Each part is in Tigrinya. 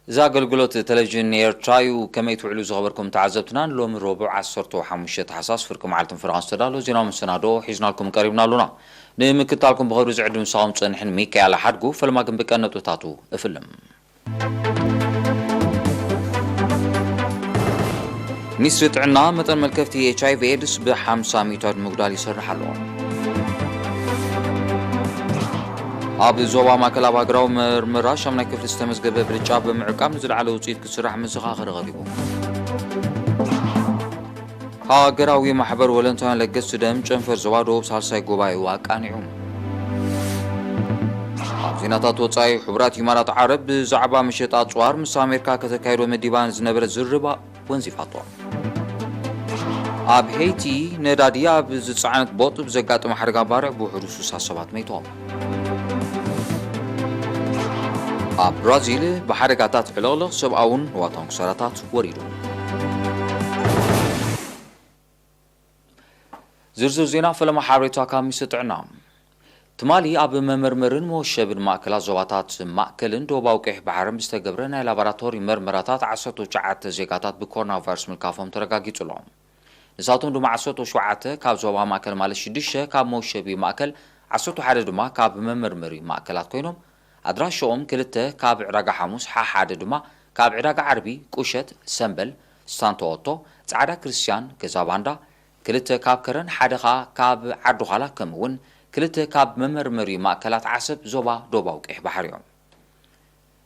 እዚ ኣገልግሎት ቴሌቪዥን ኤርትራ እዩ። ከመይ ትውዕሉ ዝኸበርኩም ተዓዘብትና? ንሎሚ ረቡዕ ዓሰርተ ሓሙሽተ ታሕሳስ ፍርቂ መዓልትን ፍርቓን ዝተዳለወ ዜናዊ መሰናዶ ሒዝናልኩም ቀሪብና ኣሎና። ንምክትታልኩም ብኽብሪ ዝዕድም ምሳኹም ዝጸንሕን ሚካኤል ሓድጉ። ፈለማ ግን ብቀንዲ ነጥብታቱ እፍልም። ሚኒስትሪ ጥዕና መጠን መልከፍቲ ኤች ኣይ ቪ ኤድስ ብ ሓምሳ ሚእታዊት ንምጉዳል ይሰርሕ ኣሎ። ኣብ ዞባ ማእከል ኣብ ሃገራዊ መርመራ ሻምናይ ክፍሊ ዝተመዝገበ ብልጫ ብምዕቃብ ንዝለዓለ ውፅኢት ክስራሕ መዘኻኸሪ ቀሪቡ። ሃገራዊ ማሕበር ወለንታውያን ለገስቲ ደም ጨንፈር ዞባ ደቡብ ሳልሳይ ጉባኤኡ ኣቃኒዑ። ኣብ ዜናታት ወጻኢ፣ ሕቡራት ኢማራት ዓረብ ብዛዕባ መሸጣ ኣጽዋር ምስ ኣሜሪካ ከተካይዶ መዲባ ዝነበረት ዝርርብ ወንዚፋቶ። ኣብ ሄይቲ፣ ነዳዲ ኣብ ዝጸዓነት ቦጥ ብዘጋጠመ ሓደጋ ባርዕ ብውሕዱ ስሳ ሰባት መይቶም። ኣብ ብራዚል፣ ብሓደጋታት ዕልቕልቕ ሰብኣውን ንዋታውን ክሳራታት ወሪዱ። ዝርዝር ዜና ፈለማ ሓበሬታ ካብ ሚኒስትሪ ጥዕና። ትማሊ ኣብ መመርመርን መወሸብን ማእከላት ዞባታት ማእከልን ደቡባዊ ቀይሕ ባሕርን ብዝተገብረ ናይ ላቦራቶሪ መርመራታት ዓሰርተ ትሽዓተ ዜጋታት ብኮሮና ቫይረስ ምልካፎም ተረጋጊጹ ኣሎ። ንሳቶም ድማ ዓሰርተ ሸውዓተ ካብ ዞባ ማእከል ማለት ሽዱሽተ ካብ መወሸቢ ማእከል፣ ዓሰርተ ሓደ ድማ ካብ መመርመሪ ማእከላት ኮይኖም ኣድራሻኦም ክልተ ካብ ዕዳጋ ሓሙስ፣ ሓሓደ ድማ ካብ ዕዳጋ ዓርቢ፣ ቁሸት፣ ሰምበል፣ ስታንቶ ኦቶ፣ ጻዕዳ ክርስትያን፣ ገዛ ባንዳ፣ ክልተ ካብ ከረን ሓደ ኸኣ ካብ ዓዲ ዃላ ከምኡ እውን ክልተ ካብ መመርመሪ ማእከላት ዓሰብ ዞባ ደቡባዊ ቀይሕ ባሕሪ እዮም።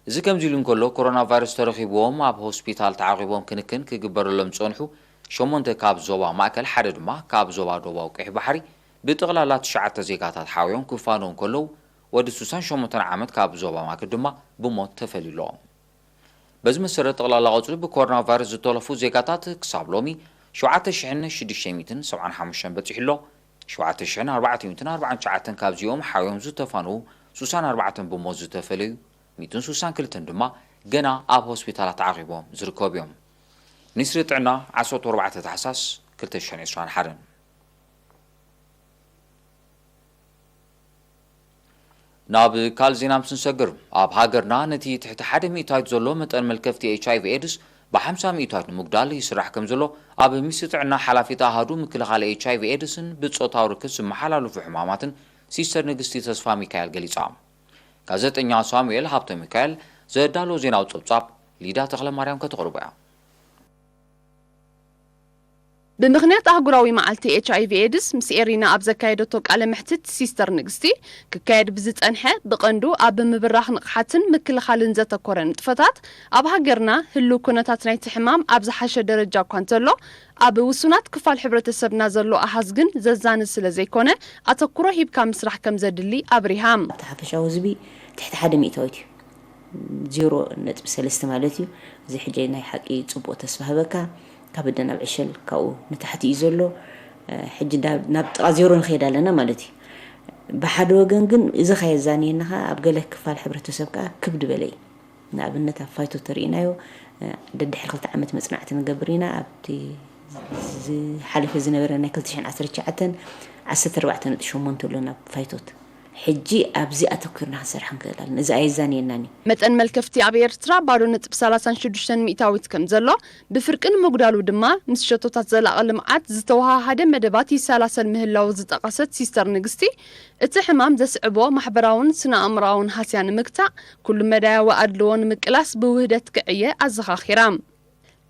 እዚ ከምዚ ኢሉ እንከሎ፣ ኮሮና ቫይረስ ተረኺብዎም ኣብ ሆስፒታል ተዓቒቦም ክንክን ክግበረሎም ዝጸንሑ ሸሞንተ ካብ ዞባ ማእከል፣ ሓደ ድማ ካብ ዞባ ደቡባዊ ቀይሕ ባሕሪ፣ ብጠቕላላ ትሽዓተ ዜጋታት ሓውዮም ክፋነዉ እንከለዉ፣ ወዲ ስሳን ሸሞንተን ዓመት ካብ ዞባ ማእከል ድማ ብሞት ተፈልዩ ኣሎ። በዚ መሰረት፣ ጠቕላላ ቁጽሪ ብኮሮና ቫይረስ ዝተለፉ ዜጋታት ክሳብ ሎሚ ሸውዓተ ሽሕን ሽዱሽተ ሚእትን ሰብዓን ሓሙሽተን በጺሑ ኣሎ። ሸውዓተ ሽሕን ኣርባዕተ ሚእትን ኣርባዓን ትሽዓተን ካብዚኦም ሓውዮም ዝተፋነዉ፣ ስሳን ኣርባዕተን ብሞት ዝተፈለዩ፣ ሚእትን ስሳን ክልተን ድማ ገና ኣብ ሆስፒታላት ተዓቒቦም ዝርከቡ እዮም። ሚኒስትሪ ጥዕና፣ ዓሰርተ ኣርባዕተ ታሕሳስ ክልተ ሽሕን ዕስራን ሓደን። ናብ ካልእ ዜና ምስ ንሰግር፣ ኣብ ሃገርና ነቲ ትሕቲ ሓደ ሚእታዊት ዘሎ መጠን መልከፍቲ ኤች ኣይ ቪ ኤድስ ብሓምሳ ሚእታዊት ንምጉዳል ይስራሕ ከም ዘሎ ኣብ ሚኒስትሪ ጥዕና ሓላፊት ኣሃዱ ምክልኻል ኤች ኣይ ቪ ኤድስን ብጾታዊ ርክብ ዝመሓላለፉ ሕማማትን ሲስተር ንግስቲ ተስፋ ሚካኤል ገሊጻ። ጋዜጠኛ ሳሙኤል ሃብተ ሚካኤል ዘዳለዎ ዜናዊ ጸብጻብ ሊዳ ተኽለ ማርያም ከተቕርቦ እያ። ብምኽንያት ኣህጉራዊ መዓልቲ ኤች ኣይ ቪ ኤድስ ምስ ኤሪና ኣብ ዘካየደቶ ቃለ መሕትት፣ ሲስተር ንግስቲ፣ ክካየድ ብዝጸንሐ ብቐንዱ ኣብ ምብራኽ ንቕሓትን ምክልኻልን ዘተኮረ ንጥፈታት፣ ኣብ ሃገርና ህሉው ኩነታት ናይቲ ሕማም ኣብ ዝሓሸ ደረጃ እኳ እንተሎ፣ ኣብ ውሱናት ክፋል ሕብረተሰብና ዘሎ ኣሃዝ ግን ዘዛንዝ ስለ ዘይኮነ፣ ኣተኩሮ ሂብካ ምስራሕ ከም ዘድሊ ኣብሪሃ። ኣብቲ ሓፈሻዊ ህዝቢ ትሕቲ ሓደ ሚእታዊት እዩ። ዜሮ ነጥቢ ሰለስተ ማለት እዩ። እዚ ሕጂ ናይ ሓቂ ጽቡቕ ተስፋ ህበካ። ካብ ኣደ ናብ ዕሸል ካብኡ ንታሕቲ እዩ ዘሎ። እ፣ ሕጂ ናብ፣ ናብ ጥቓ ዜሮ ንኸይድ ኣለና ማለት እዩ። ብሓደ ወገን ግን እዚ ከየዛንየና ኸኣ ኣብ ገለ ክፋል ሕብረተሰብ ከኣ ክብድ በለ እዩ። ንኣብነት ኣብ ፋይቶት ተሪኢናዮ፣ እ፣ ደድሕሪ ክልተ ዓመት መጽናዕቲ ንገብር ኢና። ኣብቲ ዝሓለፈ ዝነበረ ናይ ክልተ ሽሕን ዓሰርተ ትሽዓተን ዓሰርተ ኣርባዕተ ነጥቢ ሸሞንተ ኣሎ ናብ ፋይቶት። ሕጂ ኣብዚ ኣተኲርና ክንሰርሕ ንክእል ኣለና። እዚ ኣየዛንየናን እዩ። መጠን መልከፍቲ ኣብ ኤርትራ ባዶ ነጥቢ ሰላሳን ሽዱሽተን ሚእታዊት ከም ዘሎ፣ ብፍርቂ ንምጉዳሉ ድማ ምስ ሸቶታት ዘላቒ ልምዓት ዝተወሃሃደ መደባት ይሰላሰል ምህላዉ ዝጠቐሰት ሲስተር ንግስቲ፣ እቲ ሕማም ዘስዕቦ ማሕበራውን ስነ-ኣእምሮኣውን ሃስያ ንምግታእ፣ ኩሉ መዳያዊ ኣድልዎ ንምቅላስ ብውህደት ክዕየ ኣዘኻኺራ።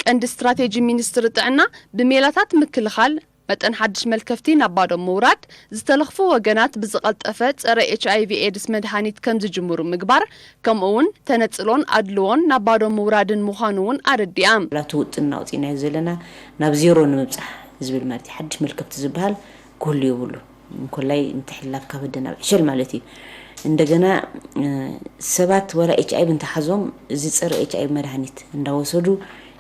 ቀንዲ ስትራቴጂ ሚኒስትሪ ጥዕና ብሜላታት ምክልኻል፣ መጠን ሓድሽ መልከፍቲ ናብ ባዶ ምውራድ፣ ዝተለኽፉ ወገናት ብዝቐልጠፈ ጸረ ኤች ኣይ ቪ ኤድስ መድሃኒት ከም ዝጅምሩ ምግባር፣ ከምኡ እውን ተነጽሎን ኣድልዎን ናብ ባዶ ምውራድን ምዃኑ እውን ኣረዲኣ። ላቱ ውጥን ኣውጺእናዮ ዘለና ናብ ዜሮ ንምብጻሕ ዝብል ማለት እዩ። ሓድሽ መልከፍቲ ዝበሃል ክህሉ የብሉ። እንኮላይ ምትሕልላፍ ካብ ኣደ ናብ ዕሸል ማለት እዩ። እንደገና፣ እ፣ ሰባት ወላ ኤች ኣይ ቪ እንተሓዞም፣ እዚ ጸረ ኤች ኣይ ቪ መድሃኒት እንዳወሰዱ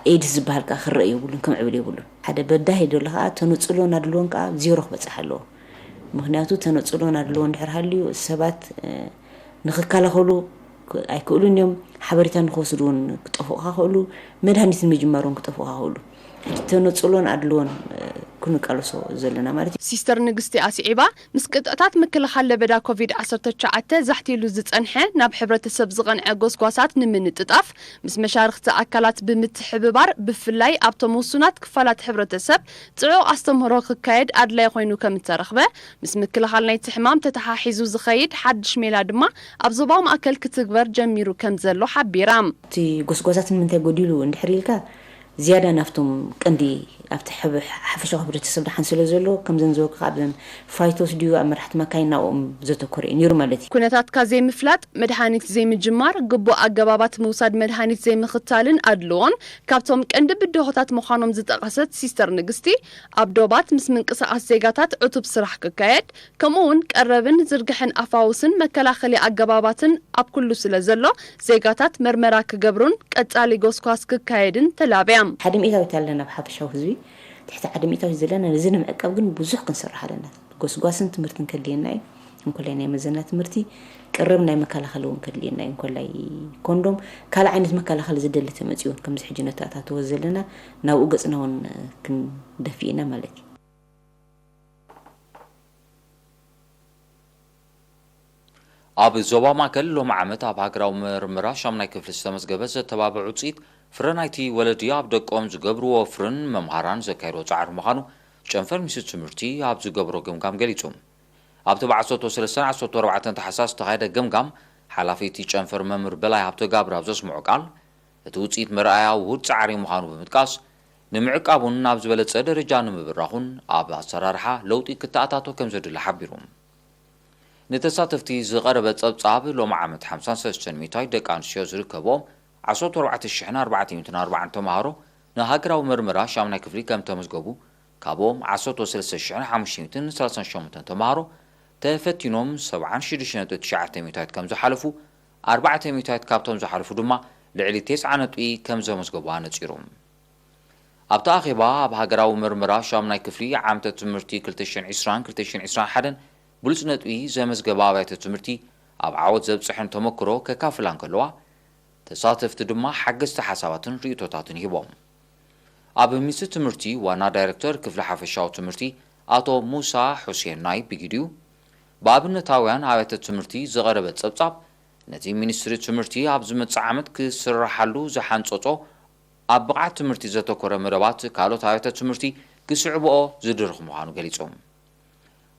ኤድስ ዝበሃል ከኣ ክረአ የብሉን፣ ክምዕብል የብሉን። ሓደ በዳሂ ደሎ ከኣ ተነጽሎን ኣድልዎን ከኣ ዜሮ ክበጽሕ ኣለዎ። ምኽንያቱ ተነጽሎን ኣድልዎን እንድሕር ሃልዩ ሰባት፣ እ፣ ንኽከላኸሉ ክ-፣ ኣይክእሉን እዮም። ሓበሬታ ንኽወስዱ እውን ክጠፍኡ ክኽእሉ፣ መድሃኒት ንምጅማር እውን ክጠፍኡ ክኽእሉ። ሕጂ ተነጽሎን ኣድልዎን፣ እ፣ ንቃለሶ ዘለና ማለት እዩ። ሲስተር ንግስቲ ኣስዒባ፣ ምስ ቅጥዕታት ምክልኻል ለበዳ ኮቪድ ዓሰርተ ትሽዓተ ዛሕቲሉ ዝጸንሐ ናብ ሕብረተሰብ ዝቐንዐ ጎስጓሳት ንምንጥጣፍ ምስ መሻርኽቲ ኣካላት ብምትሕብባር ብፍላይ ኣብቶም ውሱናት ክፋላት ሕብረተሰብ ጽዑቕ ኣስተምህሮ ክካየድ ኣድላይ ኮይኑ ከም እተረኽበ፣ ምስ ምክልኻል ናይቲ ሕማም ተተሓሒዙ ዝኸይድ ሓድሽ ሜላ ድማ ኣብ ዞባዊ ማእከል ክትግበር ጀሚሩ ከም ዘሎ ሓቢራ። እቲ ጎስጓሳት ንምንታይ ጎዲሉ እንድሕር ኢልካ ዝያዳ ናብቶም ቀንዲ ኣብቲ ሓፈሻዊ ሕብረተሰብ ደሓን ስለ ዘሎ ከምዘን ዝበልኩ ኣብዘን ፋይቶስ ድዩ ኣብ መራሕቲ መካይን ናብኦም ዘተኮረ እዩ ነይሩ ማለት እዩ። ኩነታትካ ዘይምፍላጥ፣ መድሃኒት ዘይምጅማር፣ ግቡእ ኣገባባት ምውሳድ መድሃኒት ዘይምኽታልን ኣድልዎን ካብቶም ቀንዲ ብድሆታት ምዃኖም ዝጠቐሰት ሲስተር ንግስቲ፣ ኣብ ዶባት ምስ ምንቅስቓስ ዜጋታት ዕቱብ ስራሕ ክካየድ፣ ከምኡ እውን ቀረብን ዝርግሐን ኣፋውስን መከላኸሊ ኣገባባትን ኣብ ኩሉ ስለ ዘሎ ዜጋታት መርመራ ክገብሩን ቀጻሊ ጎስጓስ ክካየድን ተላብያ። ሓደ ሚእታዊት ኣለና ኣብ ሓፈሻዊ ህዝቢ ትሕቲ ሓደ ሚእታዊት ዘለና ነዚ ንምዕቃብ ግን ብዙሕ ክንሰርሕ ኣለና። ጎስጓስን ትምህርትን ከድልየና እዩ። እንኮላይ ናይ መዘና ትምህርቲ ቅርብ ናይ መከላኸሊ እውን ከድልየና እዩ። እንኮላይ ኮንዶም ካልእ ዓይነት መከላኸሊ ዝደሊ ተመፅኡ እውን ከምዚ ሕጂ ነተኣታተወ ዘለና ናብኡ ገፅና እውን ክንደፊእና ማለት እዩ። ኣብ ዞባ ማእከል ሎሚ ዓመት ኣብ ሃገራዊ ምርምራ ሻምናይ ክፍሊ ዝተመዝገበ ዘተባብዕ ውፅኢት ፍረ ናይቲ ወለዲ ኣብ ደቆም ዝገብርዎ ፍርን መምሃራን ዘካየድዎ ፃዕሪ ምዃኑ ጨንፈር ሚኒስትሪ ትምህርቲ ኣብ ዝገብሮ ገምጋም ገሊፁ። ኣብቲ ብ ዓሰርተ ሰለስተን ዓሰርተ ኣርባዕተን ታሕሳስ ዝተኻየደ ገምጋም ሓላፊ እቲ ጨንፈር መምህር በላይ ሃብተጋብር ኣብ ዘስምዖ ቃል እቲ ውፅኢት መርኣያ ውሁድ ፃዕሪ ምዃኑ ብምጥቃስ ንምዕቃቡን ናብ ዝበለፀ ደረጃ ንምብራኹን ኣብ ኣሰራርሓ ለውጢ ክተኣታቶ ከምዘድሊ ሓቢሩ። ንተሳተፍቲ ዝቐረበ ጸብጻብ ሎሚ ዓመት ሓምሳን ሰለስተን ሚእታዊት ደቂ ኣንስትዮ ዝርከብኦም ዓሰርተ ኣርባዕተ ሽሕን ኣርባዕተ ሚእትን ኣርባዓን ተምሃሮ ንሃገራዊ መርመራ ሻምናይ ክፍሊ ከም ተመዝገቡ ካብኦም ዓሰርተ ሰለስተ ሽሕን ሓሙሽተ ሚእትን ሰላሳን ሸሞንተን ተምሃሮ ተፈቲኖም ሰብዓን ሽዱሽተ ነጥቢ ትሽዓተ ሚእታዊት ከም ዝሓለፉ ኣርባዕተ ሚእታዊት ካብቶም ዝሓለፉ ድማ ልዕሊ ተስዓ ነጥቢ ከም ዘመዝገቡ ኣነጺሩ። ኣብቲ ኣኼባ፣ ኣብ ሃገራዊ መርመራ ሻምናይ ክፍሊ ዓመተ ትምህርቲ ክልተ ሽሕን ዕስራን ክልተ ሽሕን ዕስራን ሓደን ብሉጽ ነጥቢ ዘመዝገባ ኣብያተ ትምህርቲ ኣብ ዓወት ዘብጽሐን ተመክሮ ከካፍላ እንከለዋ፣ ተሳተፍቲ ድማ ሓገዝቲ ሓሳባትን ርእይቶታትን ሂቦም። ኣብ ሚኒስትሪ ትምህርቲ ዋና ዳይረክተር ክፍሊ ሓፈሻዊ ትምህርቲ ኣቶ ሙሳ ሑሴን ናይ ብግዲኡ፣ ብኣብነታውያን ኣብያተ ትምህርቲ ዝቐረበ ጸብጻብ፣ ነቲ ሚኒስትሪ ትምህርቲ ኣብ ዝመጽእ ዓመት ክስራሓሉ ዝሓንጸጾ ኣብ ብቕዓት ትምህርቲ ዘተኮረ መደባት ካልኦት ኣብያተ ትምህርቲ ክስዕብኦ ዝድርኽ ምዃኑ ገሊጹ።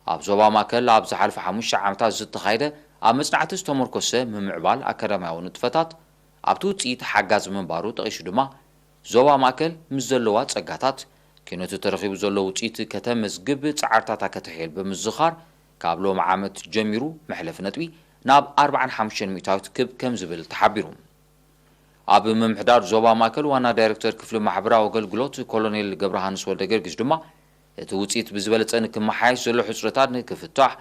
ኣብ ዞባ ማእከል ኣብ ዝሓለፈ ሓሙሽተ ዓመታት ዝተኻየደ ኣብ መጽናዕቲ ዝተመርኮሰ ምምዕባል ኣካዳሚያዊ ንጥፈታት ኣብቲ ውጽኢት ሓጋዚ ምንባሩ ጠቒሱ ድማ፣ ዞባ ማእከል ምስ ዘለዋ ጸጋታት፣ ኪነቲ ተረኺቡ ዘሎ ውጽኢት ከተመዝግብ ጻዕርታታ ከተሕይል ብምዝኻር፣ ካብ ሎሚ ዓመት ጀሚሩ መሕለፊ ነጥቢ ናብ ኣርባዓን ሓሙሽተን ሚእታዊት ክብ ከም ዝብል ተሓቢሩ። ኣብ ምምሕዳር ዞባ ማእከል ዋና ዳይረክተር ክፍሊ ማሕበራዊ ኣገልግሎት ኮሎኔል ገብረሃንስ ወልደገርጊስ ድማ፣ እቲ ውጽኢት ብዝበለጸ ንክመሓየሽ ዘሎ ሕጽረታት ንክፍታሕ፣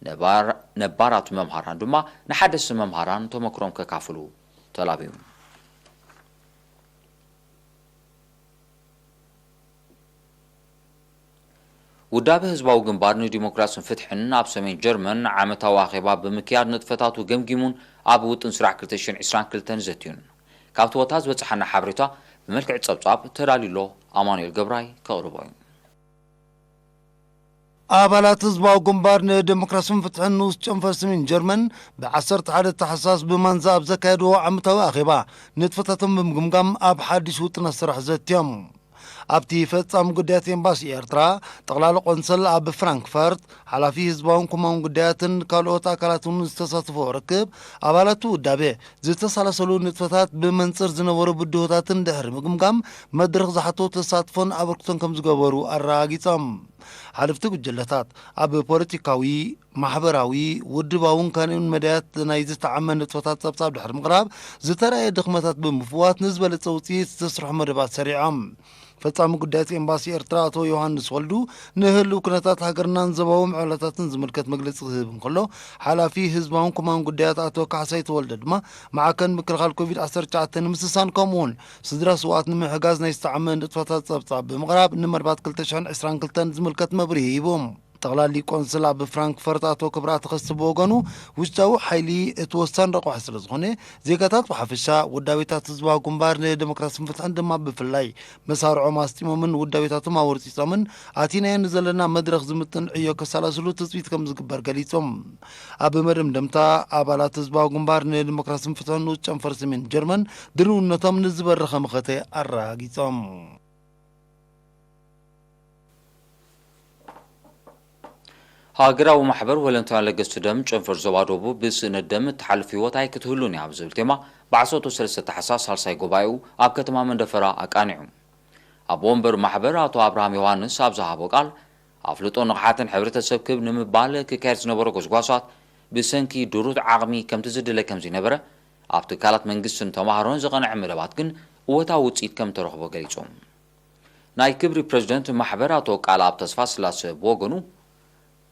ነባር- ነባራት መምሃራን ድማ ንሓደስቲ መምሃራን ተመክሮም ከካፍሉ ተላብዩ። ውዳበ ህዝባዊ ግንባር ንዲሞክራስን ፍትሕን ኣብ ሰሜን ጀርመን ዓመታዊ ኣኼባ ብምክያድ ንጥፈታቱ ገምጊሙን ኣብ ውጥን ስራሕ ክልተ ሽሕን ዕስራን ክልተን ዘትዩን። ካብቲ ቦታ ዝበጽሓና ሓበሬታ ብመልክዕ ጸብጻብ ተዳልዩሎ ኣማኑኤል ገብራይ ከቕርቦ እዩ። ኣባላት ህዝባዊ ግንባር ንዴሞክራስን ፍትሕን ንኡስ ጨንፈር ሰሜን ጀርመን ብ ዓሰርተ ሓደ ታሕሳስ ብማንዛ ኣብ ዘካየድዎ ዓመታዊ ኣኼባ ንጥፈታቶም ብምግምጋም ኣብ ሓድሽ ውጥናት ስራሕ ዘትዮም። ኣብቲ ፈጻሚ ጉዳያት ኤምባሲ ኤርትራ፣ ጠቕላሊ ቆንሰል ኣብ ፍራንክፈርት፣ ሓላፊ ህዝባውን ኮማውን ጉዳያትን ካልኦት ኣካላትን ዝተሳተፍዎ ርክብ፣ ኣባላት ውዳቤ ዝተሳለሰሉ ንጥፈታት ብመንጽር ዝነበሩ ብድሆታትን ድሕሪ ምግምጋም፣ መድረኽ ዝሓቶ ተሳትፎን ኣበርክቶን ከም ዝገበሩ ኣረጋጊጾም። ሓለፍቲ ጉጅለታት ኣብ ፖለቲካዊ፣ ማሕበራዊ፣ ውድባውን ካልእን መዳያት ናይ ዝተዓመ ንጥፈታት ጸብጻብ ድሕሪ ምቕራብ፣ ዝተራእየ ድኽመታት ብምፍዋት ንዝበለጸ ውጽኢት ዝተስርሑ መደባት ሰሪዖም። ፈጻሚ ጉዳያት ኤምባሲ ኤርትራ ኣቶ ዮሃንስ ወልዱ ንህልው ኩነታት ሃገርናን ዞባዊ ምዕባለታትን ዝምልከት መግለጺ ክህብ እንከሎ፣ ሓላፊ ህዝባውን ኮማን ጉዳያት ኣቶ ካሕሳይ ተወልደ ድማ ማዕከን ምክልኻል ኮቪድ ዓሰርተ ትሽዓተ ንምስሳን ከምኡውን ስድራ ስውኣት ንምሕጋዝ ናይ ዝተዓመ ንጥፈታት ጸብጻብ ብምቕራብ ንመርባት ክልተ ሽሕን ዕስራን ክልተን ዝምልከት መብርሂ ሂቡ። ጠቕላሊ ቆንስል ኣብ ፍራንክፈርት ኣቶ ክብራ ተኸስተ ብወገኑ፣ ውሽጣዊ ሓይሊ እቲ ወሳኒ ረቋሒ ስለ ዝኾነ፣ ዜጋታት ብሓፈሻ፣ ውዳቤታት ህዝባዊ ግንባር ንዴሞክራስን ፍትሕን ድማ ብፍላይ፣ መሳርዖም ኣስጢሞምን ውዳቤታቶም ኣወርጺጾምን፣ ኣቲናዮ ንዘለና መድረኽ ዝምጥን ዕዮ ከሰላስሉ ትጽቢት ከም ዝግበር ገሊጾም። ኣብ መደምደምታ፣ ኣባላት ህዝባዊ ግንባር ንዴሞክራስን ፍትሕን ንኡስ ጨንፈር ሰሜን ጀርመን ድልውነቶም ንዝበረኸ መኸተ ኣረጋጊጾም። ሃገራዊ ማሕበር ወለንታውያን ለገስቲ ደም ጨንፈር ዞባ ደቡብ ብስእነት ደም እትሓልፍ ህይወት ኣይክትህሉን እያ ብዝብል ቴማ ብዓሰርተ ሰለስተ ታሕሳስ ሳልሳይ ጉባኤኡ ኣብ ከተማ መንደፈራ ኣቃኒዑ። ኣቦ ወንበር ማሕበር ኣቶ ኣብርሃም ዮሃንስ ኣብ ዝሃቦ ቃል፣ ኣፍልጦ ንቕሓትን ሕብረተሰብ ክብ ንምባል ክካየድ ዝነበሮ ጎስጓሳት ብሰንኪ ድሩት ዓቕሚ ከምቲ ዝድለ ከምዘይነበረ፣ ኣብ ትካላት መንግስትን ተማሃሮን ዝቐንዐ መደባት ግን እወታዊ ውፅኢት ከም ተረኽቦ ገሊጹ። ናይ ክብሪ ፕረዚደንት ማሕበር ኣቶ ቃልኣብ ተስፋስላሰ ብወገኑ፣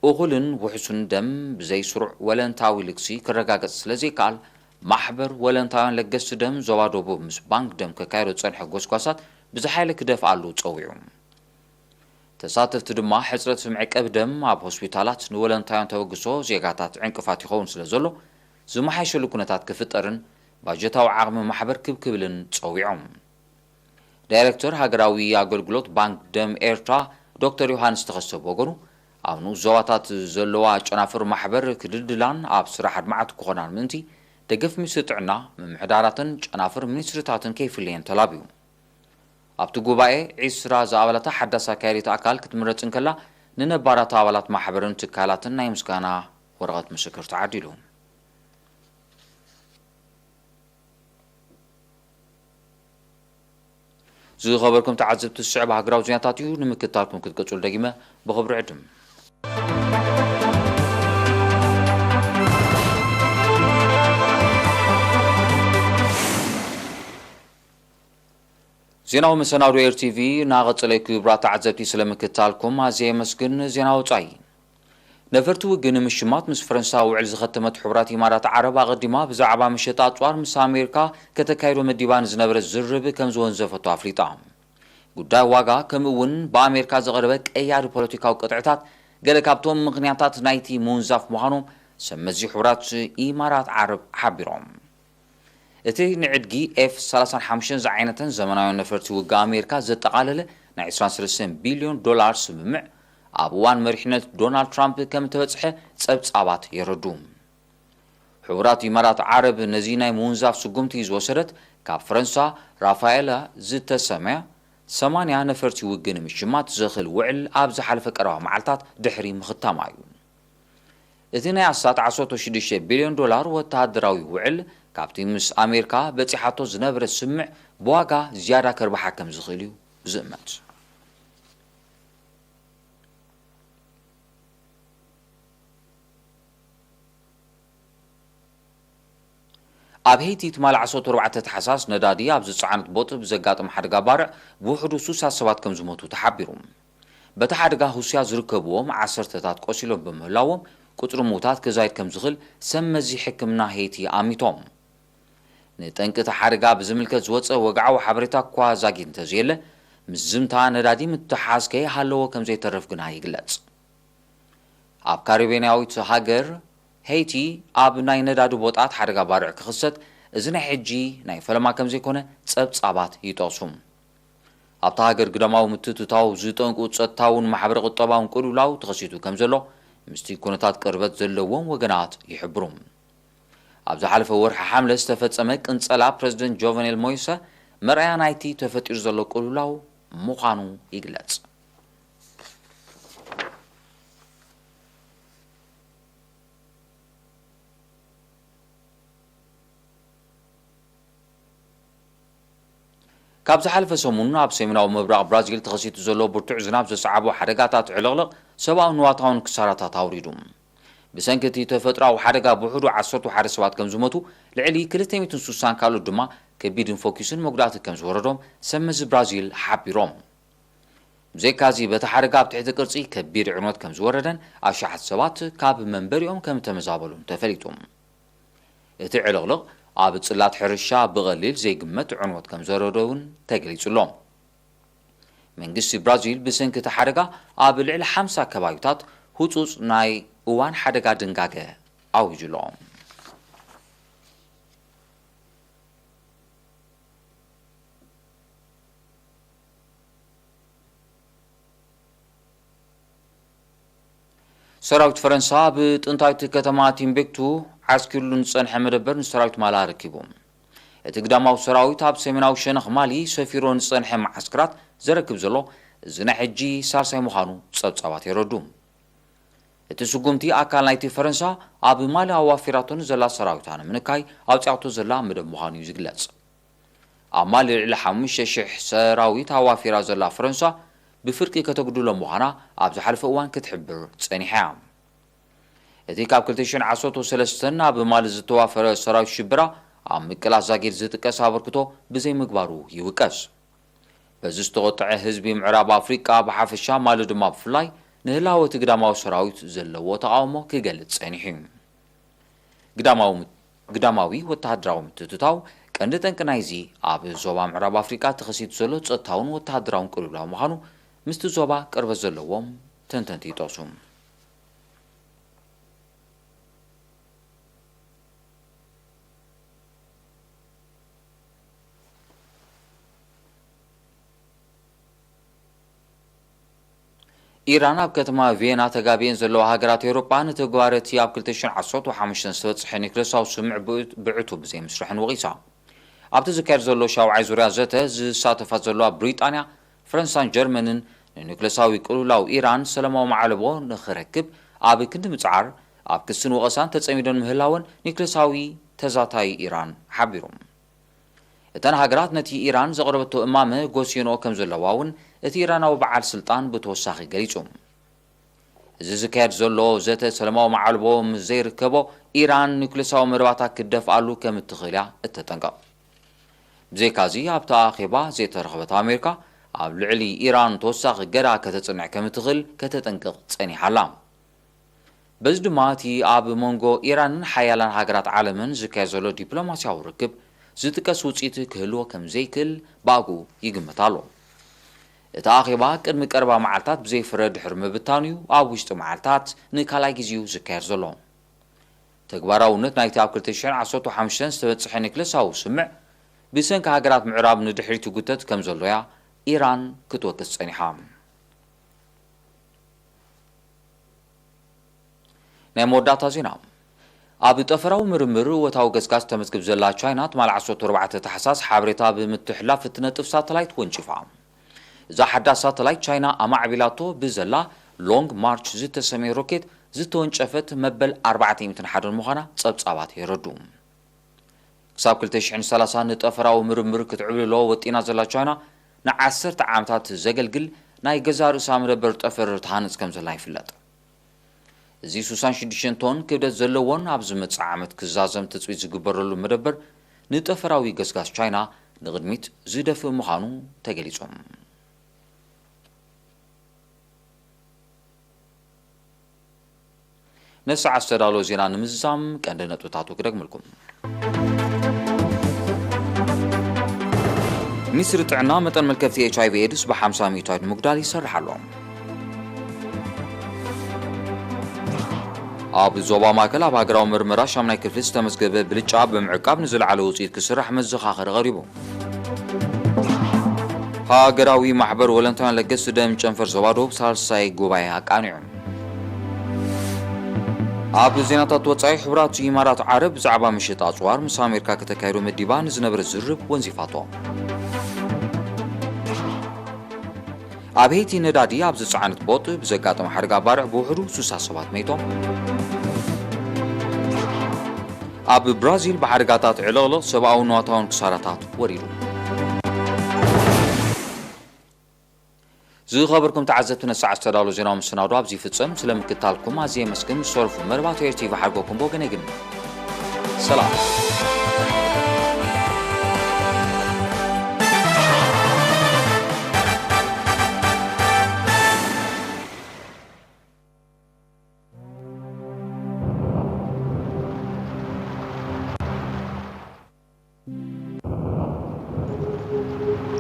እኹልን ውሑስን ደም ብዘይ ስሩዕ ወለንታዊ ልግሲ ክረጋገጽ ስለ ዘይከኣል፣ ማሕበር ወለንታውያን ለገስቲ ደም ዞባ ደቡብ ምስ ባንክ ደም ከካየዶ ዝጸንሐ ጎስጓሳት ብዝሓይለ ክደፍኣሉ ጸዊዑ። ተሳተፍቲ ድማ፣ ሕጽረት መዕቀቢ ደም ኣብ ሆስፒታላት ንወለንታውያን ተበግሶ ዜጋታት ዕንቅፋት ይኸውን ስለ ዘሎ፣ ዝመሓየሸሉ ኩነታት ክፍጠርን ባጀታዊ ዓቕሚ ማሕበር ክብ ክብልን ጸዊዖም። ዳይሬክተር ሃገራዊ ኣገልግሎት ባንክ ደም ኤርትራ ዶክተር ዮሃንስ ተኸስተ ብወገኑ፣ ኣብ ንኡስ ዞባታት ዘለዋ ጨናፍር ማሕበር ክድልድላን ኣብ ስራሕ ኣድማዕቲ ክኾናን ምእንቲ፣ ደገፍ ሚኒስትሪ ጥዕና፣ ምምሕዳራትን ጨናፍር ሚኒስትሪታትን ከይፍለየን ተላብዩ። ኣብቲ ጉባኤ፣ ዒስራ ዝኣባላታ ሓዳስ ኣካያዲት ኣካል ክትምረጽ እንከላ፣ ንነባራት ኣባላት ማሕበርን ትካላትን ናይ ምስጋና ወረቐት ምስክር ተዓዲሉ። ዝኸበርኩም ተዓዘብቲ፣ ዝስዕብ ሃገራዊ ዜናታት እዩ። ንምክትታልኩም ክትቀጽሉ ደጊመ ብኽብሪ ዕድም። ዜናዊ መሰናዶ ኤር ቲ ቪ እናቐጸለ እዩ። ክቡራት ተዓዘብቲ፣ ስለ ምክትታልኩም ኣዝየ የመስግን። ዜና ወጻኢ። ነፈርቲ ውግእ ንምሽማት ምስ ፈረንሳ ውዕል ዝኸተመት ሕቡራት ኢማራት ዓረብ፣ ኣቐዲማ ብዛዕባ መሸጣ ኣጽዋር ምስ ኣሜሪካ ከተካይዶ መዲባ ንዝነበረት ዝርርብ ከም ዝወንዘፈቶ ኣፍሊጣ። ጉዳይ ዋጋ፣ ከምኡ እውን ብኣሜሪካ ዝቐረበ ቀያዲ ፖለቲካዊ ቅጥዕታት፣ ገለ ካብቶም ምኽንያታት ናይቲ ምውንዛፍ ምዃኖም ሰብ መዚ ሕቡራት ኢማራት ዓረብ ሓቢሮም። እቲ ንዕድጊ ኤፍ ሰላሳን ሓሙሽተን ዝዓይነተን ዘመናውያን ነፈርቲ ውግእ ኣሜሪካ ዘጠቓለለ ናይ ዕስራን ሰለስተን ቢልዮን ዶላር ስምምዕ፣ ኣብ እዋን መሪሕነት ዶናልድ ትራምፕ ከም እተበጽሐ ጸብጻባት የረድኡ። ሕቡራት ኢማራት ዓረብ ነዚ ናይ ምውንዛፍ ስጉምቲ ዝወሰደት፣ ካብ ፈረንሳ ራፋኤላ ዝተሰምያ ሰማንያ ነፈርቲ ውግእ ንምሽማት ዘኽእል ውዕል ኣብ ዝሓለፈ ቀረባ መዓልታት ድሕሪ ምኽታማ እዩ። እቲ ናይ ኣስታት ዓሰርተ ሽዱሽተ ቢልዮን ዶላር ወተሃደራዊ ውዕል፣ ካብቲ ምስ ኣሜሪካ በጺሓቶ ዝነበረ ስምምዕ ብዋጋ ዝያዳ ከርብሓ ከም ዝኽእል እዩ ዝእመት። ኣብ ሄይቲ ትማሊ ዓሰርተ ኣርባዕተ ታሕሳስ፣ ነዳዲ ኣብ ዝጸዓነት ቦጥ ብዘጋጠመ ሓደጋ ባርዕ ብውሕዱ ሱሳ ሰባት ከም ዝሞቱ ተሓቢሩ። በቲ ሓደጋ ህሱያት ዝርከብዎም ዓሰርተታት ቆሲሎም ብምህላዎም፣ ቁጽሪ ምዉታት ክዛይድ ከም ዝኽእል ሰብ መዚ ሕክምና ሄይቲ ኣሚቶም። ንጠንቂ እቲ ሓደጋ ብዝምልከት ዝወጸ ወግዓዊ ሓበሬታ እኳ ዛጊት እንተዘየለ፣ ምስ ዝምታ ነዳዲ ምትሓዝ ከይሃለዎ ከም ዘይተርፍ ግና ይግለጽ። ኣብ ካሪቤናዊት ሃገር ሄይቲ፣ ኣብ ናይ ነዳዲ ቦጣት ሓደጋ ባርዕ ክኽሰት፣ እዚ ናይ ሕጂ ናይ ፈለማ ከም ዘይኮነ ጸብጻባት ይጠቕሱ። ኣብታ ሃገር ግዳማዊ ምትእትታው ዝጠንቁ ጸጥታውን ማሕበረ ቁጠባውን ቅልውላው ተኸሲቱ ከም ዘሎ፣ ምስቲ ኩነታት ቅርበት ዘለዎም ወገናት ይሕብሩ። ኣብ ዝሓለፈ ወርሒ ሓምለ ዝተፈጸመ ቅንጸላ ፕረዚደንት ጆቨኔል ሞይሰ መርኣያ ናይቲ ተፈጢሩ ዘሎ ቅልውላው ምዃኑ ይግለጽ። ካብ ዝሓለፈ ሰሙን ኣብ ሰሜናዊ ምብራቕ ብራዚል ተኸሲቱ ዘሎ ብርቱዕ ዝናብ ዘስዓቦ ሓደጋታት ዕልቕልቕ ሰብኣዊ ንዋታውን ክሳራታት ኣውሪዱ። ብሰንኪ እቲ ተፈጥሮኣዊ ሓደጋ ብውሕዱ ዓሰርተ ሓደ ሰባት ከም ዝሞቱ፣ ልዕሊ ክልተ ሚእትን ስሳን ካልኦት ድማ ከቢድን ፈኲስን መጉዳእቲ ከም ዝወረዶም ሰብ መዚ ብራዚል ሓቢሮም። ብዘይካዚ፣ በቲ ሓደጋ ኣብ ትሕቲ ቅርጺ ከቢድ ዕንወት ከም ዝወረደን ኣሽሓት ሰባት ካብ መንበሪኦም ከም እተመዛበሉን ተፈሊጡ። እቲ ዕልቕልቕ ኣብ ጽላት ሕርሻ ብቐሊል ዘይግመት ዕንወት ከም ዘረደ እውን ተገሊጹ ኣሎ። መንግስቲ ብራዚል ብሰንኪ እቲ ሓደጋ ኣብ ልዕሊ ሓምሳ ከባቢታት ህጹጽ ናይ እዋን ሓደጋ ድንጋገ ኣዊጁ ኣሎ። ሰራዊት ፈረንሳ ኣብ ጥንታዊት ከተማ ቲምቤክቱ ዓስኪሩሉ ንዝጸንሐ መደበር ንሰራዊት ማሊ ኣረኪቡ። እቲ ግዳማዊ ሰራዊት ኣብ ሰሜናዊ ሸነኽ ማሊ ሰፊሩ ንዝጸንሐ መዓስከራት ዘረክብ ዘሎ እዚ ናይ ሕጂ ሳልሳይ ምዃኑ ጸብጻባት የረዱ። እቲ ስጉምቲ ኣካል ናይቲ ፈረንሳ ኣብ ማሊ ኣዋፊራቶ ንዘላ ሰራዊታ ንምንካይ ኣውጺኣቶ ዘላ መደብ ምዃኑ እዩ ዝግለጽ። ኣብ ማሊ ልዕሊ ሓሙሽተ ሽሕ ሰራዊት ኣዋፊራ ዘላ ፈረንሳ ብፍርቂ ከተጉድሎ ምዃና ኣብ ዝሓለፈ እዋን ክትሕብር ጸኒሓ እያ። እቲ ካብ ክልተ ሽሕን ዓሰርተ ሰለስተን ናብ ማሊ ዝተዋፈረ ሰራዊት ሽበራ ኣብ ምቅላስ ዛጊድ ዝጥቀስ ኣበርክቶ ብዘይምግባሩ ይውቀስ። በዚ ዝተቖጥዐ ህዝቢ ምዕራብ ኣፍሪቃ ብሓፈሻ ማሊ ድማ ብፍላይ ንህላወ እቲ ግዳማዊ ሰራዊት ዘለዎ ተቓውሞ ክገልጽ ጸኒሑ እዩ። ግዳማዊ ግዳማዊ ወተሃደራዊ ምትእትታው ቀንዲ ጠንቂ ናይዚ ኣብ ዞባ ምዕራብ ኣፍሪቃ ተኸሲቱ ዘሎ ጸጥታውን ወተሃደራውን ቅልውላው ምዃኑ ምስቲ ዞባ ቅርበት ዘለዎም ተንተንቲ ይጠቕሱ። ኢራን ኣብ ከተማ ቪየና ተጋቢኤን ዘለዋ ሃገራት ኤውሮጳ ንተግባር እቲ ኣብ ክልተ ሽሕን ዓሰርተ ሓሙሽተን ዝተበጽሐ ኒክለሳዊ ስምምዕ ብዕ- ብዕቱብ ዘይምስርሐን ወቒሳ። ኣብቲ ዝካየድ ዘሎ ሻውዓይ ዙርያ ዘተ ዝሳተፋ ዘለዋ ብሪጣንያ፣ ፈረንሳን ጀርመንን ንኒክለሳዊ ቅልውላው ኢራን ሰላማዊ ማዕለቦ ንኽረክብ ኣብ ክንዲ ምጽዓር ኣብ ክስን ወቐሳን ተጸሚደን ምህላወን ኒክለሳዊ ተዛታይ ኢራን ሓቢሩ። እተን ሃገራት ነቲ ኢራን ዘቕረበቶ እማመ ጎስየንኦ ከም ዘለዋ እውን እቲ ኢራናዊ በዓል ስልጣን ብተወሳኺ ገሊጹ። እዚ ዝካየድ ዘሎ ዘተ ሰላማዊ መዓልቦ ምስ ዘይርከቦ ኢራን ኒኩሌሳዊ መደባታ ክትደፍኣሉ ከም እትኽእል እያ እተጠንቀቕ። ብዘይካዚ ኣብቲ ኣኼባ ዘይተረኽበት ኣሜሪካ ኣብ ልዕሊ ኢራን ተወሳኺ እገዳ ከተጽንዕ ከም እትኽእል ከተጠንቅቕ ጸኒሓ ኣላ። በዚ ድማ እቲ ኣብ መንጎ ኢራንን ሓያላን ሃገራት ዓለምን ዝካየድ ዘሎ ዲፕሎማስያዊ ርክብ ዝጥቀስ ውጽኢት ክህልዎ ከም ዘይክእል ብኣግኡ ይግመት ኣሎ። እቲ ኣኼባ ቅድሚ ቀረባ መዓልታት ብዘይ ፍረ ድሕሪ ምብታኑ እዩ ኣብ ውሽጢ መዓልታት ንካልኣይ ግዜኡ ዝካየድ ዘሎ። ተግባራውነት ናይቲ ኣብ ክልተ ሽሕን ዓሰርተ ሓሙሽተን ዝተበጽሐ ኒክለሳዊ ስምምዕ ብሰንኪ ሃገራት ምዕራብ ንድሕሪት ይጉተት ከም ዘሎ እያ ኢራን ክትወቅስ ጸኒሓ። ናይ መወዳእታ ዜና። ኣብ ጠፈራዊ ምርምር እወታዊ ገስጋስ ተመዝግብ ዘላ ቻይና ትማሊ ዓሰርተ ኣርባዕተ ታሕሳስ ሓበሬታ ብምትሕልላፍ እትነጥፍ ሳተላይት ወንጪፋ። እዛ ሓዳስ ሳተላይት ቻይና ኣማዕቢላቶ ብዘላ ሎንግ ማርች ዝተሰመየ ሮኬት ዝተወንጨፈት መበል ኣርባዕተ ሚእትን ሓደን ምዃና ጸብጻባት የረዱ። ክሳብ ክልተ ሽሕን ሰላሳን ንጠፈራዊ ምርምር ክትዕብልሎ ወጢና ዘላ ቻይና ንዓሰርተ ዓመታት ዘገልግል ናይ ገዛ ርእሳ መደበር ጠፈር ትሃንጽ ከም ዘላ ይፍለጥ። እዚ ስሳን ሽዱሽተን ቶን ክብደት ዘለዎን ኣብ ዝመጽእ ዓመት ክዛዘም ትጽቢት ዝግበረሉ መደበር ንጠፈራዊ ገስጋስ ቻይና ንቕድሚት ዝደፍእ ምዃኑ ተገሊጹ። ነዚ ሰዓት ዝተዳለወ ዜና ንምዝዛም ቀንዲ ነጥብታቱ ክደግመልኩም። ሚኒስትሪ ጥዕና መጠን መልከፍቲ ኤች ኣይ ቪ ኤድስ ብሓምሳ ሚእታዊት ንምጉዳል ይሰርሕ ኣሎ። ኣብ ዞባ ማእከል ኣብ ሃገራዊ ምርመራ ሻምናይ ክፍሊ ዝተመዝገበ ብልጫ ብምዕቃብ ንዝለዓለ ውፅኢት ክስራሕ መዘኻኸሪ ቀሪቡ። ሃገራዊ ማሕበር ወለንታውያን ለገስቲ ደም ጨንፈር ዞባ ደቡብ ሳልሳይ ጉባኤ ኣቃኒዑ። ኣብ ዜናታት ወጻኢ፣ ሕቡራት ኢማራት ዓረብ ብዛዕባ ምሽጥ ኣጽዋር ምስ ኣሜሪካ ከተካይዶ መዲባ ንዝነበረ ዝርርብ ወንዚፋቶ። ኣብ ሄይቲ ነዳዲ ኣብ ዝጸዓነት ቦጥ ብዘጋጠመ ሓደጋ ባርዕ ብውሕዱ ስሳ ሰባት መይቶም። ኣብ ብራዚል ብሓደጋታት ዕልቕልቕ ሰብኣውን ንዋታውን ክሳራታት ወሪዱ። ዝኸበርኩም ተዓዘብቲ፣ ነዚ ሰዓት ዝተዳለወ ዜናዊ መሰናዶ ኣብዚ ይፍጸም። ስለ ምክታልኩም ኣዝየ የመስግን። ዝተረፉ መርባት ኤር ቲ ቪ ሓርጎኩም ብወገነይ ግን ሰላም።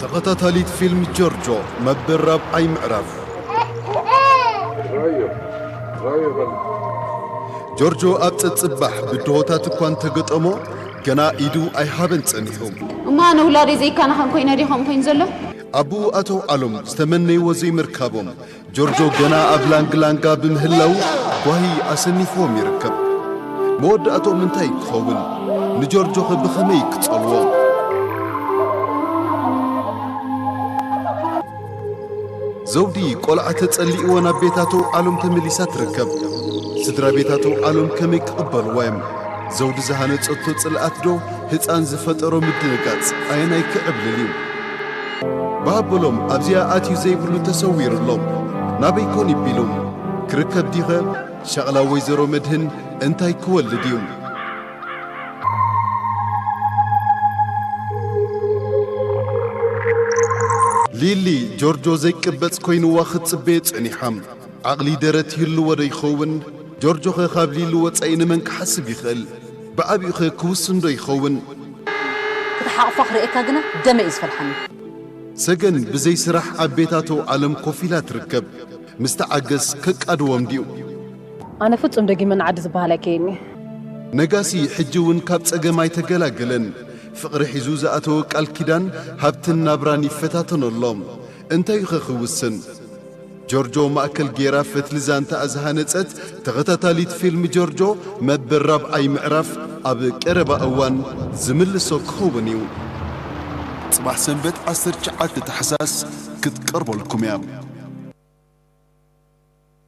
ተኸታታሊት ፊልም ጆርጆ መበል ራብዓይ ምዕራፍ። ጆርጆ ኣብ ጸጽባሕ ብድሆታት እኳ እንተገጠሞ፣ ገና ኢዱ ኣይሃበን ጸኒሑ። እማ ኣነ ውላደይ ዘይከናኸን ኮይነ ድየ ከምኡ ኮይኑ ዘሎ? ኣቦኡ ኣቶ ዓሎም ዝተመነይዎ ዘይምርካቦም፣ ጆርጆ ገና ኣብ ላንግላንጋ ብምህላዉ ጓሂ ኣሰኒፍዎም ይርከብ። መወዳእትኦም እንታይ ክኸውን? ንጆርጆኸ ብኸመይ ክጸልዎ? ዘውዲ ቆልዓ ተጸሊእዎ ናብ ቤት ኣቶ ዓሎም ተመሊሳ ትርከብ። ስድራ ቤት ኣቶ ዓሎም ከመይ ክቕበልዋ እዮም? ዘውዲ ዝሃነጸቶ ጽልኣት ዶ ህጻን ዝፈጠሮ ምድንጋጽ ኣየናይ ክዕብልል እዩ? ብሃበሎም ኣብዚኣ ኣትዩ ዘይብሉ ተሰዊሩ ኣሎ። ናበይ ኮን ይቢሉ? ክርከብ ዲኸ? ሻቕላ ወይዘሮ መድህን እንታይ ክወልድ እዩ? ሊሊ ጆርጆ ዘይቅበጽ ኮይንዋ ክትጽበዮ ጸኒሓ። ዓቕሊ ደረት ይህልዎ ዶ ይኸውን? ጆርጆኸ ካብ ሊሊ ወጻኢ ንመን ክሓስብ ይኽእል? ብዓቢኡኸ ክውስን ዶ ይኸውን? ክትሓቕፎ ክርእየካ ግና ደመ እዩ ዝፈልሓኒ። ሰገን ብዘይ ስራሕ ኣብ ቤት ኣቶ ዓለም ኮፍ ኢላ ትርከብ። ምስ ተዓገስ ከቃድዎም ድዩ? ኣነ ፍጹም ደጊመ ንዓዲ ዝበሃል ኣይከይድን እየ። ነጋሲ ሕጂ እውን ካብ ጸገም ኣይተገላገለን። ፍቕሪ ሒዙ ዝኣተወ ቃል ኪዳን ሃብትን ናብራን ይፈታተኖ ኣሎ። እንታይ'ኸ ክውስን? ጆርጆ ማእከል ገይራ ፈትሊ ዛንታኣ ዝሃነጸት ተኸታታሊት ፊልም ጆርጆ መበል ራብዓይ ምዕራፍ ኣብ ቀረባ እዋን ዝምልሶ ክኸውን እዩ። ጽባሕ ሰንበት ዓሰርተ ትሽዓተ ታሕሳስ ክትቀርበልኩም እያ።